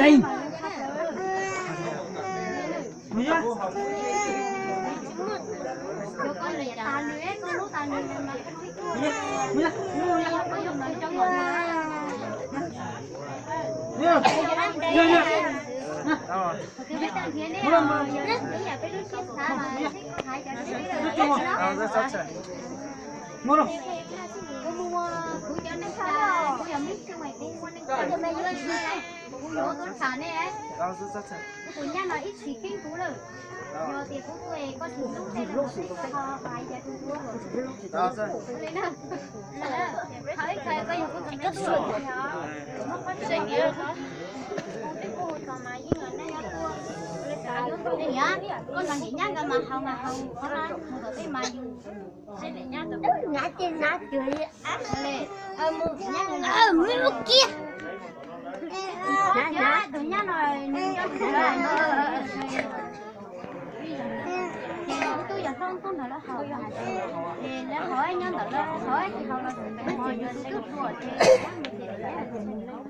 Dej. Kuv cov neej tsa, kuv yog Meb Xyooj es kuv ua neej tsa, kuv yuav tuaj tham nej. Kuv tus nyab no ib txhis keeb kuv lawm. Yog tias kuv tuaj es koj tsis hlub, koj ho hais cas kuv hlub. Li na, thaum ib txhis koj yog kuv tus me tub, kuv twb kuj hu txog mas yeej los nej yuav tuaj. Koj los niam nyab nkawd mas haus mas haus, qhov no mus tom tej mas yus Nyab ces nyab cuag li ab. Mus nyab, mus kiag. Nyab, nyab, tus nyab no nws nco ntsoov lawm. Ces kuv twb yog hlob ntuj nrog lawv haus, ces lawv haus nyob ntawm lawv haus, ces haus los tus pem mos yus tus twb tuag ces. Li lawm.